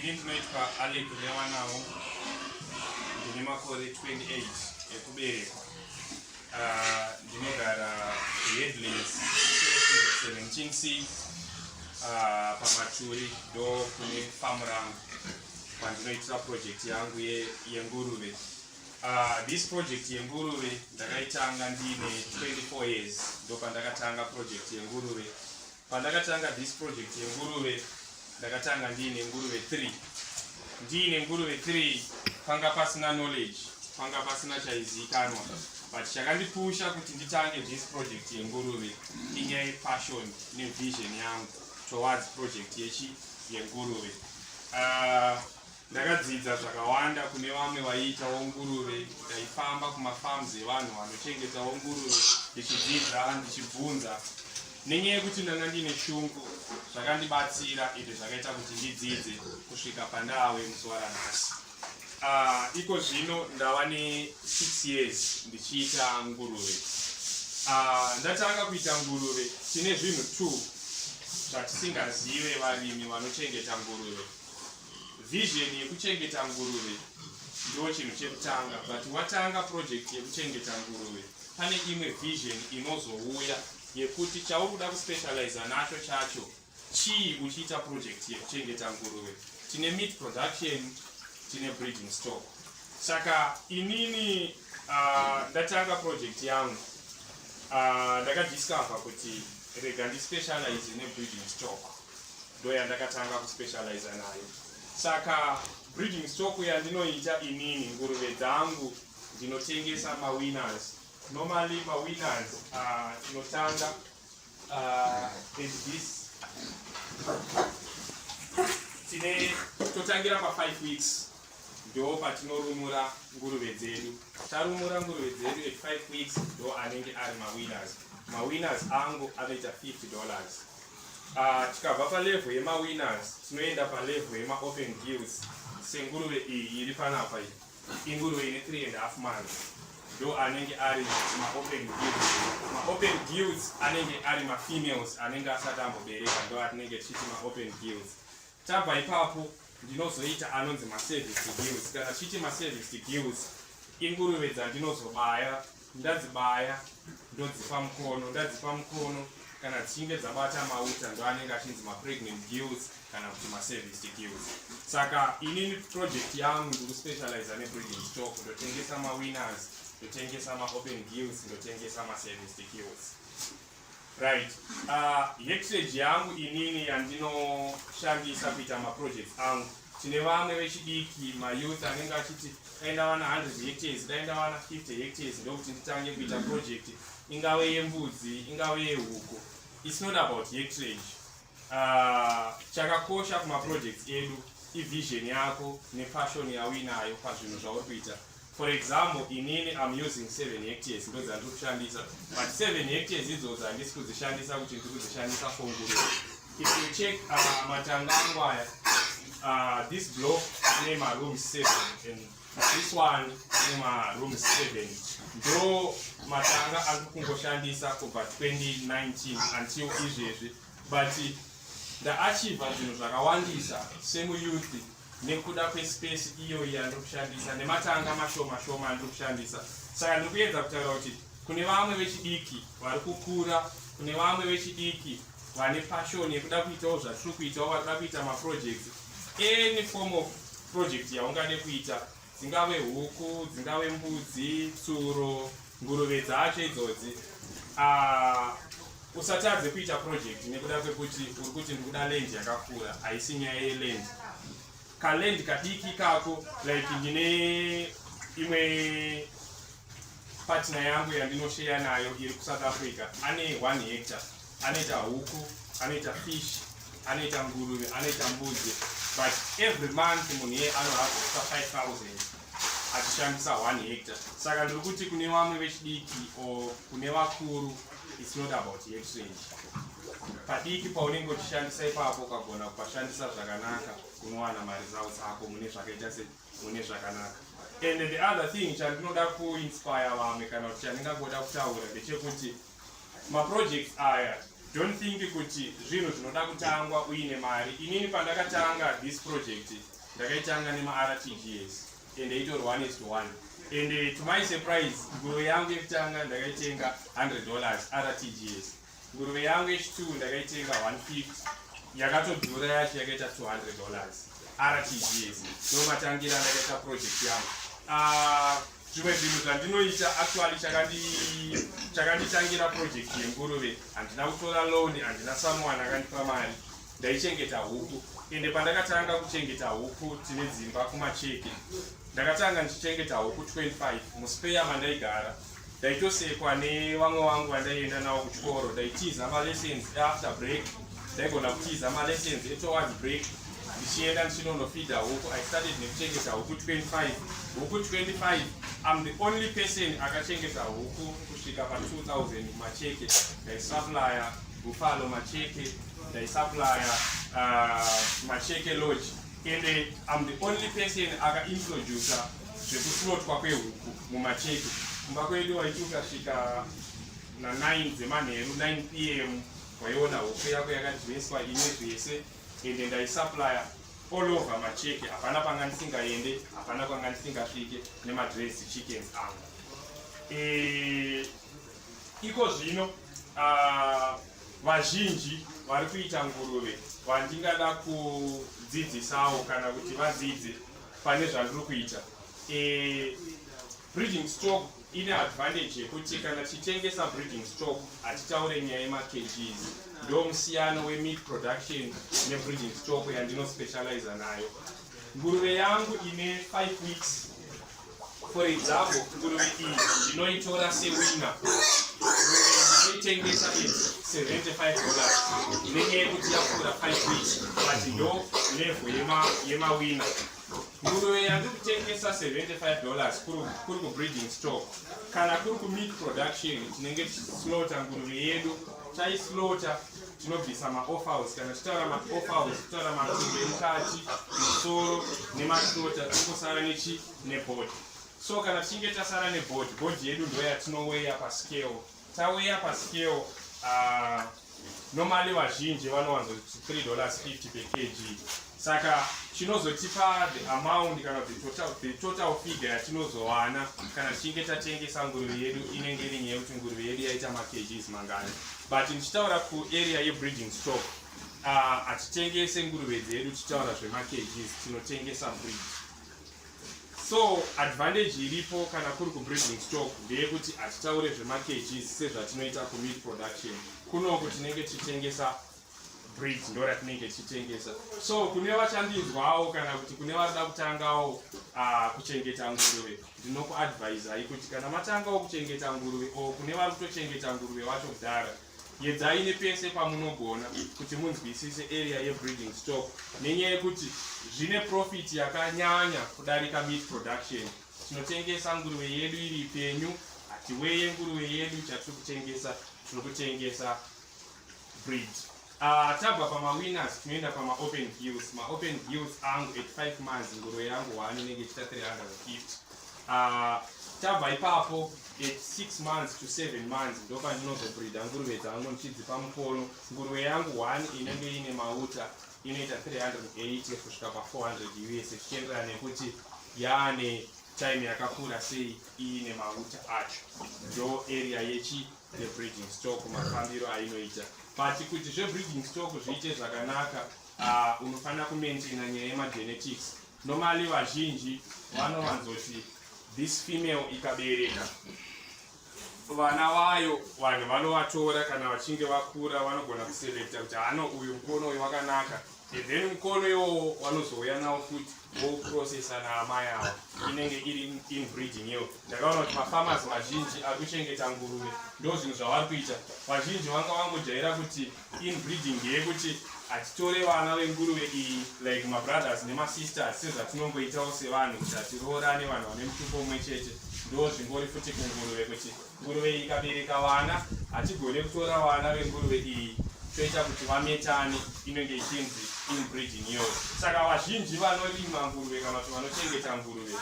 Ini ndinoitwa Alec Newanawo, ndine makore 28 ekuberekwa. Ndinogara Headlands 17C, paMaturi, ndo kune famu rangu kwandinoitira project yangu yenguruve. This project yenguruve ndakaitanga ndine 24 years, ndo pandakatanga project yenguruve. Pandakatanga this project yenguruve, ndakatanga ndiine nguruve 3. Ndiine nguruve 3, panga pasina knowledge, panga pasina chaizivikanwa, but chakandipusha kuti nditange this project yenguruve inyaya yepassion nevision yangu towards project yechi yenguruve. Ndakadzidza zvakawanda kune vamwe vaiitawo nguruve. Ndaifamba kumafarms evanhu vanochengetawo nguruve, ndichidzidza, ndichibvunza. Nenyaya yekuti ndanga ndine shungu, zvakandibatsira ende zvakaita kuti ndidzidze kusvika pandave muzuva ranhasi. Iko zvino ndava ne6 years ndichiita nguruve. Ndatanga kuita nguruve, tine zvinhu two zvatisingazive varimi vanochengeta nguruve. Vision yekuchengeta nguruve ndo chinhu chekutanga, but watanga project yekuchengeta nguruve, pane imwe vision inozouya yekuti chauri kuda kuspecializa nacho chacho chii uchiita project yekuchengeta nguruve. Tine meat production, tine breeding stock. Saka inini ndatanga project yangu, ndakadiscover kuti rega ndispecialize nebreeding stock. Ndo yandakatanga kuspecializa nayo. Saka breeding stock yandinoita inini, nguruve dzangu ndinotengesa maweaners. Normally maweaners tinotanga there's this, tine totangira pa5 weeks, ndo patinorumura nguruve dzedu. Tarumura nguruve dzedu at 5 weeks, ndo anenge ari maweaners. Maweaners angu anoita $50. Tikabva palevel yemaweaners, tinoenda palevel yemaopen gilts. Senguruve iyi iri panapa, iyi inguruve ine 3 and half months, ndo anenge ari maopen gilts. Maopen gilts anenge ari mafemales anenge asati ambobereka, ndo atinenge tichiti maopen gilts. Tabva ipapo, ndinozoita anonzi maservice gilts. Kana tichiti maservice gilts, inguruve dzandinozobaya. Ndadzibaya, ndodzipa mukono. Ndadzipa mukono, kana dzichinge dzabata mauta, ndo anenge achinzi mapregnant gilts kana kuti maservice gilts. Saka inini project yangu ndikuspecializa nebreeding stock. Ndotengesa maweaners, ndotengesa maopen gilts, ndotengesa maservice gilts, right? Hectarage yangu inini yandinoshandisa kuita maprojects angu, tine vamwe vechidiki, mayouth, anenge achiti dai ndawana 100 hectares, dai ndawana 50 hectares, ndokuti nditange kuita project, ingave yembudzi, ingave yehuku. It's not about hectarage. Chakakosha kumaprojects edu ivision yako nepassion yauinayo pazvinhu zvauri kuita. For example, inini am using 7 hectares, ndo dzandiri kushandisa, but 7 hectares idzodzo handisi kudzishandisa kuti ndiri kudzishandisa for nguruve. If you check matanga angu aya, this block ine marooms 7 and this one ine marooms 7. Ndo matanga andiri kungoshandisa kubva 2019 until izvezvi, but ndaachieva zvinhu zvakawandisa semuyouth nekuda kwespace iyoyi yandiri kushandisa nematanga mashoma shoma andiri kushandisa. Saka ndiri kuedza kutaura kuti kune vamwe vechidiki vari kukura, kune vamwe vechidiki vane passion yekuda kuitawo zvatiri kuitawo, vari kuda kuita maprojects, any form of project yaungade kuita, dzingave huku, dzingave mbudzi, tsuro, nguruve dzacho idzodzi, usatadze kuita project nekuda kwekuti uri kuti ndikuda land yakakura. Haisi nyaya yeland. Kaland kadiki kako, like ndine imwe partner yangu yandinoshare nayo iri kuSouth Africa, ane 1 hectare, anoita huku, anoita fish, anoita nguruve, anoita mbudzi, but every month munhu iye anoharvesta 5000 achishandisa 1 hectare. Saka ndiri kuti kune vamwe vechidiki or kune vakuru, it's not about hectarage. Padiki paunenge uchishandisa ipapo, ukagona kupashandisa zvakanaka, unowana maresults ako mune zvakaita se mune zvakanaka. And the other thing chandinoda kuinspire vamwe kana kuti chandingangoda kutaura ndechekuti maprojects aya Don't think kuti zvinhu zvinoda kutangwa uine mari. Inini pandakatanga this project, ndakaitanga nemaRTGS and itori 1:1, and to my surprise, nguruve yangu yekutanga ndakaitenga $100 RTGS. Nguruve yangu yechi2 ndakaitenga 150, yakatodhura yacho yakaita $200 RTGS. Ndo matangira ndakaita project yangu. Zvimwe zvinhu zvandinoita, actually chakanditangira project yenguruve, handina kutora loan, handina someone akandipa mari. Ndaichengeta huku, ende pandakatanga kuchengeta huku, tine dzimba kuMacheke, ndakatanga ndichichengeta huku 25 muspare mandaigara. Ndaitosekwa nevamwe vangu vandaienda navo kuchikoro. Ndaitiza malessons after break, ndaigona kutiza malessons etowards break ndichienda ndichinonofeeda huku. I started nekuchengeta huku 25, huku 25. I'm the only person akachengeta huku kusvika pa2000 kuMacheke. Ndaisupplya Buffalo Macheke, ndaisupplya Macheke Lodge, and I'm the only person akaintroduca zvekuslaughtwa kwehuku muMacheke. Kumba kwedu waiti ukasvika na9 dzemanheru, 9 p.m., waiona huku yako yakadresswa, ine zvese. Ende ndaisupplya all over Macheke, hapana panga ndisingaende, hapana kwanga ndisingasvike nemadressed chickens angu. Iko zvino vazhinji vari kuita nguruve vandingada kudzidzisawo kana kuti vadzidze pane zvandiri kuita, breeding stock ine advantage yekuti kana tichitengesa breeding stock, hatitaure nyaya yemaKGs. Ndo musiyano wemeat production nebreeding stock yandinospecializa nayo. Nguruve yangu ine 5 weeks, for example, nguruve iyi ndinoitora seweaner. Nguruve ndinoitengesa at $75 nenyaya yekuti yapfuura 5 weeks, but ndo level yemaweaner. Nguruve yandiri kutengesa $75 kuri kubreeding stock. Kana kuri kumeat production, tinenge tichislaughter nguruve yedu. Taislaughter, tinobvisa maoffals. Kana tichitaura maoffals, titaura matumbu emukati, musoro nematrota, tongosara nechi nebody. So kana tichinge tasara nebody, body yedu ndo yatinoweya pascale. Taweya pascale, normally vazhinji vanowanzoti $3.50 per kg. Saka chinozotipa the amount kana the total figure yatinozowana kana tichinge tatengesa nguruve yedu inenge iri nyaya yekuti nguruve yedu yaita makgs mangani. But ndichitaura kuarea yebreeding stock, hatitengese nguruve dzedu tichitaura zvemakgs, tinotengesa breed. So advantage iripo kana kuri kubreeding stock ndeyekuti hatitaure zvemakgs sezvatinoita kumeat production. Kunoku tinenge tichitengesa breed, ndo ratinenge tichitengesa. So kune vachandinzwawo kana kuti kune varida kutangawo kuchengeta nguruve, ndinokuadvisai kuti kana matangawo kuchengeta nguruve o kune vari kutochengeta nguruve vacho kudhara, yedzai nepese pamunogona kuti munzwisise area yebreeding stock, nenyaya yekuti zvine profit yakanyanya kudarika meat production. Tinotengesa nguruve yedu iri penyu, hatiweye nguruve yedu. Chatiri kutengesa, tiri kutengesa breed. Tabva pamaweaners, tinoenda pamaopen gills. Maopen gills angu at 5 months, nguruve yangu 1 inenge ichiita 350. Tabva ipapo, at 6 months to 7 months ndopandinozobreeda nguruve dzangu ndichidzipa mukono. Nguruve yangu 1 inenge ine mauta inoita 380 kusvika pa400 US, zvichienderana nekuti yaane time yakakura sei iine mauta acho. Ndo area yechi yebreeding stock, mafambiro ainoita. But kuti zvebreeding stock zviite zvakanaka, unofanira kumaintaina nyaya yemagenetics. Normally vazhinji vanovanzoti this female ikabereka vana vayo, vanhu vanovatora kana vachinge vakura, vanogona kuselecta kuti hano uyu mukono uyu wakanaka, and then mukono iwowo vanozouya nawo futi vouprocessa naamai avo, inenge iri inbreeding iyo. Ndakaona kuti mafarmers mazhinji ari kuchengeta nguruve ndo zvinhu zvavari kuita. Vazhinji vanga vangojaira kuti inbreeding ndeyekuti hatitore vana venguruve iyi like mabrothers nemasisters, sezvatinongoitawo sevanhu kuti hatiroorane vanhu vane mutupo umwe chete. Ndo zvingori futi kunguruve, kuti nguruve iyi ikabereka vana, hatigone kutora vana venguruve iyi toita kuti vametane, inenge ichinzi inbreeding iyoyo. Saka vazhinji vanorima nguruve kana kuti vanochengeta nguruve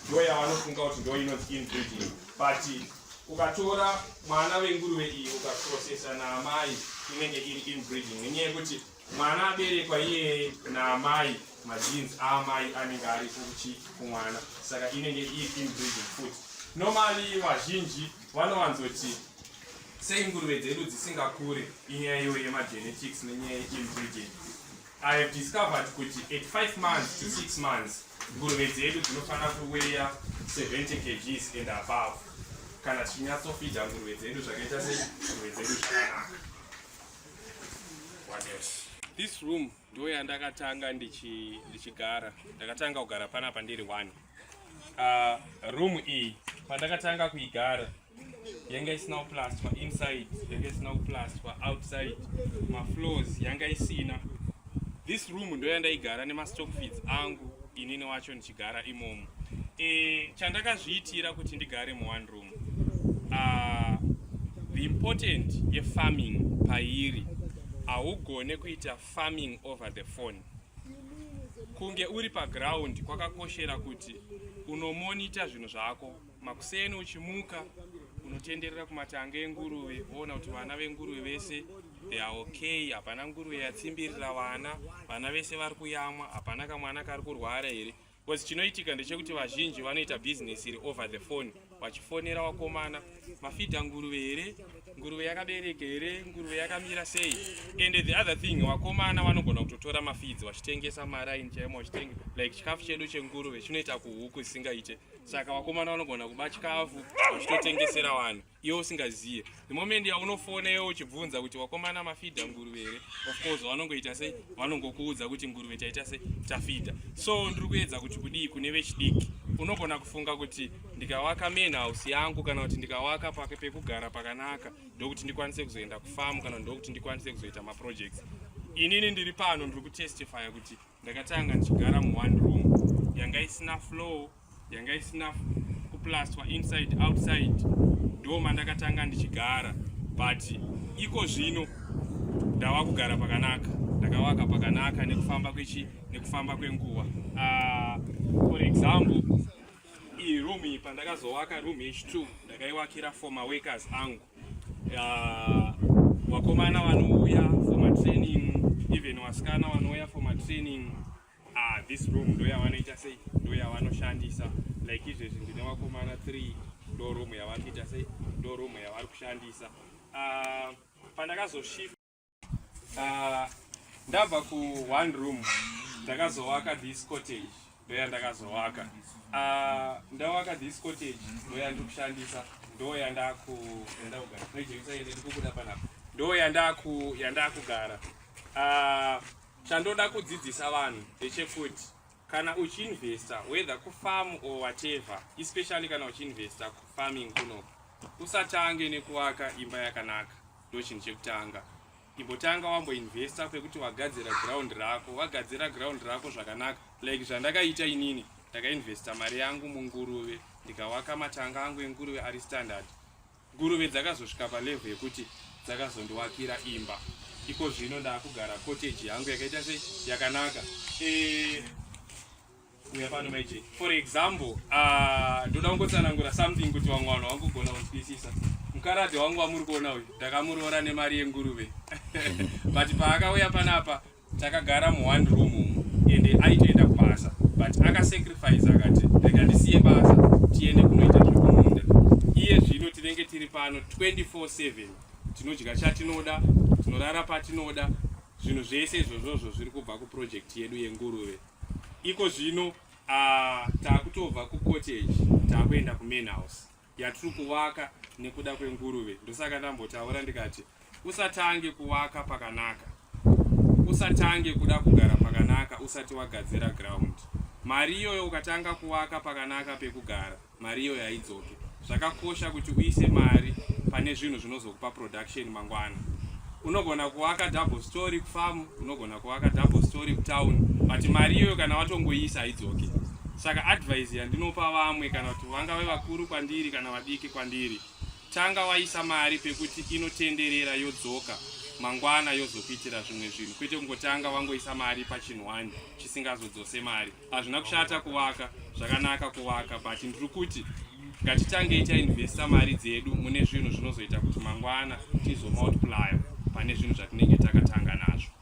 ndo yavanofunga kuti ndo inonzi inbreeding. But ukatora mwana wenguruve iyi ukaprocessa naamai, Inenge iri inbreeding nenyaya yekuti mwana aberekwa iyeye naamai, magenes aamai anenge ari kuchi kumwana, saka inenge iri inbreeding futi. Normally vazhinji vanowanzoti sei nguruve dzedu dzisingakure, inyaya iyoyo yemagenetics nenyaya yeinbreeding. I have discovered kuti at 5 months to 6 months nguruve dzedu dzinofanira kuweya 70 kgs and above, kana tichinyatsofidha nguruve dzedu zvakaita sei, nguruve dzedu zvakanaka. What else? This room ndo yandakatanga ndichigara. Ndakatanga kugara panapa ndiri one. Room iyi pandakatanga kuigara yanga isina kuplastwa inside, yanga isina kuplastwa outside, mafloors yanga isina. This room ndo yandaigara nemastock feeds angu, inini wacho ndichigara imomo. Chandakazviitira kuti ndigare muone room, the important yefarming pairi, haugone kuita farming over the phone. Kunge uri paground kwakakoshera kuti unomonita zvinhu zvako. Makuseni uchimuka, unotenderera kumatanga enguruve, woona kuti vana venguruve vese they are okay, hapana nguruve yatsimbirira vana, vana vese vari kuyamwa, hapana kamwana kari kurwara here. Because chinoitika ndechekuti vazhinji vanoita bhizinesi iri over the phone, vachifonera vakomana, mafidha nguruve here, nguruve yakabereka here, nguruve yakamira sei. And the other thing, vakomana vanogona kutotora mafeeds vachitengesa maraini chaimo, vachitenga like chikafu chedu chenguruve chinoita kuhuku isingaite, saka vakomana vanogona kuba chikafu vachitotengesera vanhu iwe usingaziye. The moment yaunofona iwe uchibvunza kuti vakomana mafidha nguruve here, of course vanongoita sei, vanongokuudza kuti nguruve taita sei, tafidha. So ndiri kuedza kuti kudii kune vechidiki, unogona kufunga kuti ndikawaka main house yangu kana kuti ndikawaka pake pekugara pakanaka ndokuti ndikwanise kuzoenda kufamu kana ndokuti ndikwanise kuzoita maprojects. Inini ndiri pano ndiri kutestifya kuti ndakatanga ndichigara muone room yanga isina floor, yanga isina kuplastwa inside, outside, ndo mandakatanga ndichigara. But iko zvino ndava kugara pakanaka, ndakavaka pakanaka nekufamba kwechi nekufamba kwenguva. For example, iyi room iyi, pandakazowaka room h2, ndakaiwakira for maworkers angu, vakomana vanouya for matraining, even vasikana vanouya for matraining. This room ndo yavanoita sei, ndo yavanoshandisa. Like izvezvi ndine vakomana 3, ndo room yavari kuita sei, ndo room yavari kushandisa. Pandakazoshift ndabva ku one room, ndakazowaka this cottage, ndo yandakazowaka. Ndawaka this cottage, ndo yandiri kushandisa, ndo yandakugara. Ndikubuda panapa, ndo yandakugara. Chandoda kudzidzisa vanhu ndechekuti kana uchiinvesta, whether kufarm or whatever, especially kana uchiinvesta kufarming kunoku, usatange nekuvaka imba yakanaka. Ndo chinhu chekutanga. Imbotanga wamboinvesta pekuti wagadzira ground rako, wagadzira ground rako zvakanaka, like zvandakaita inini. Ndakainvesta mari yangu munguruve, ndikawaka matanga angu enguruve ari standard. Nguruve dzakazosvika palevel yekuti dzakazondiwakira imba. Iko zvino ndaakugara cottage yangu yakaita sei, yakanaka. Uya pano maije. For example, ndoda kungotsanangura something kuti vamwe vanhu vangogona kunzwisisa. Mukaradhi wangu wamuri kuona uyu, ndakamuroora nemari yenguruve, but paakauya panapa takagara muone room umu, ende aitoenda kubasa, but akasacrifice akati rega ndisiye basa tiende kunoita zvekumunda. Iye zvino tinenge tiri pano 24/7, tinodya chatinoda, tinorara patinoda. Zvinhu zvese izvozvozvo zviri kubva kuproject yedu yenguruve. Iko zvino taakutobva kucottage, taakuenda kumain house yatiri kuvaka nekuda kwenguruve. Ndosaka ndambotaura ndikati usatange kuvaka pakanaka, usatange kuda kugara pakanaka usati wagadzira ground. Mari iyoyo, ukatanga kuvaka pakanaka pekugara, mari iyoyo haidzoke. Zvakakosha kuti uise mari pane zvinhu zvinozokupa production mangwana. Unogona kuvaka double story kufamu, unogona kuvaka double story kutown, but mari iyoyo kana watongoiisa haidzoke. Saka advice yandinopa vamwe, kana kuti vangave vakuru kwandiri kana vadiki kwandiri, tanga waisa mari pekuti inotenderera, yodzoka mangwana yozokuitira zvimwe zvinhu, kwete kungotanga wangoisa mari pachinhu one chisingazodzose mari. Hazvina kushata kuvaka, zvakanaka kuvaka, but ndiri kuti ngatitangei tainvesta mari dzedu mune zvinhu zvinozoita kuti mangwana tizomultiplya. pane zvinhu zvatinenge takatanga nazvo.